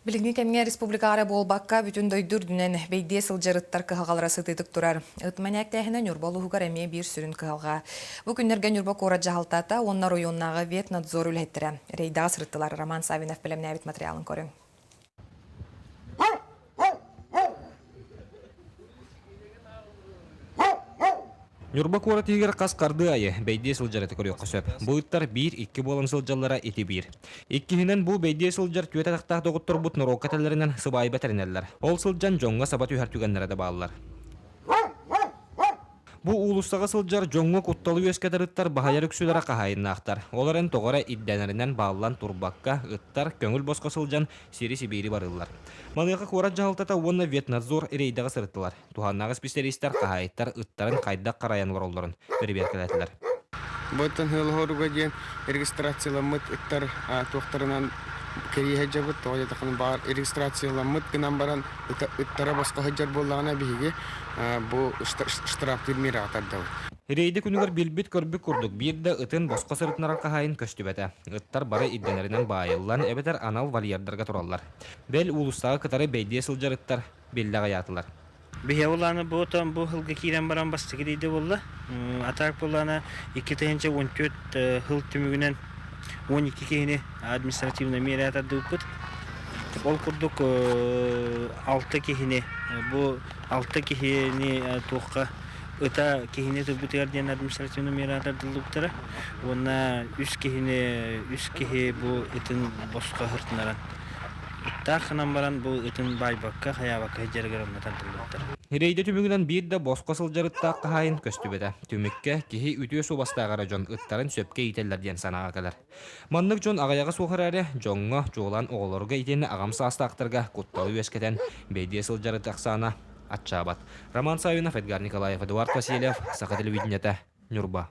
Билиҥҥи кэмҥэ республикаҕа эрэ буолбакка, бүтүн дойду үрдүнэн бэйдиэ сылдьар ыттар кыһалҕалара сытыытык турар. Ыт мэнээктээһинэ Ньурба улууһугар эмиэ биир сүрүн кыһалҕа. Бу күннэргэ Ньурба куорат дьаһалтата уонна оройуоннааҕы ветнадзор үлэһиттэрэ рейдаҕа сырыттылар. Роман Саввинов бэлэмнээбит материалын көрүҥ. Ньурба куорат иһигэр хас хардыы айы бэйдиэ сылдьар этэ көрүөххэ сөп. Бу ыттар биир-икки буолан сылдьаллара ити биир. Иккиһинэн бу бэйдиэ сылдьар түөрт атахтаах доҕотторбут норуокка этэллэринэн сыбаайба тэринэллэр. Ол сылдьан дьоҥҥо саба түһэр түгэннэрэ да бааллар. Бу уулуссаҕа сылдьар дьоҥҥо кутталы үөскэтэр ыттар баһыйар үксүлэрэ хаһаайыннаахтар. Ол эрэн тоҕо эрэ ирдэнэринэн бааллан турбакка, ыттар көҥүл босхо сылдьан сири-сибиири барыыллар. Маныаха куорат дьаһалтата уонна ветнадзор рейдэҕэ сырыттылар. Туһааннаах исписэлиистэр хаһаайыттар ыттарын хайдах харайан олороллорун бэрэбиэркэлээтилэр. Бу Ыһыалаһоруга диэн регистрацияламмыт ыттар туохтарынан кэрийэ сылдьабыт. Тоҕо диэтэххинэ баар регистрацияламмыт гынан баран ыттара босхо сылдьар буоллаҕына биһиги бу штрафтыыр миэрэҕэ тардабыт. Рейдэ күнүгэр билбит-көрбүт курдук биир да ытын босхо сырытынарар хаһаайын көстүбэтэ. Ыттар бары ирдэнэринэн баайыллан эбэтэр анал вольердарга тураллар. Бэл уулуссаҕа кытары бэйдиэ сылдьар ыттар биллэ аҕыйаатылар. Биһиги улааны бу отон бу сылга киирэн баран бастакы рейдэ буолла. Атаак буоллаана 2014 сыл түмүгүнэн 12 киһини административнай миэрэ тардыбыппыт. Ол курдук 6 киһини бу 6 киһини туохха ыта киһини ытырбытыгар диэн административнай миэрэ тардыллыбыттара. Уонна үс киһини үс киһи бу ытын босхо сыртынаран Ыттаах гынан баран бу ытын баайбакка, хайаабакка сылдьарыгар онно тардыллыбыттар. Рейдэ түмүгүнэн биир да босхо сылдьар ыттаах хаһаайын көстүбэтэ. Түмүккэ киһи үтүө суобастаах эрэ дьон ыттарын сөпкө иитэллэр диэн санааҕа кэлэр. Маннык дьон аҕыйаҕа суох эрээри, дьоҥҥо, чуолаан оҕолорго итиэннэ аҕам саастаахтарга кутталы үөскэтэн, бэйдиэ сылдьар ыт ахсаана аччаабат. Роман Саввинов, Эдгар Николаев, Эдуард Васильев, Саха телевидениетэ, Ньурба.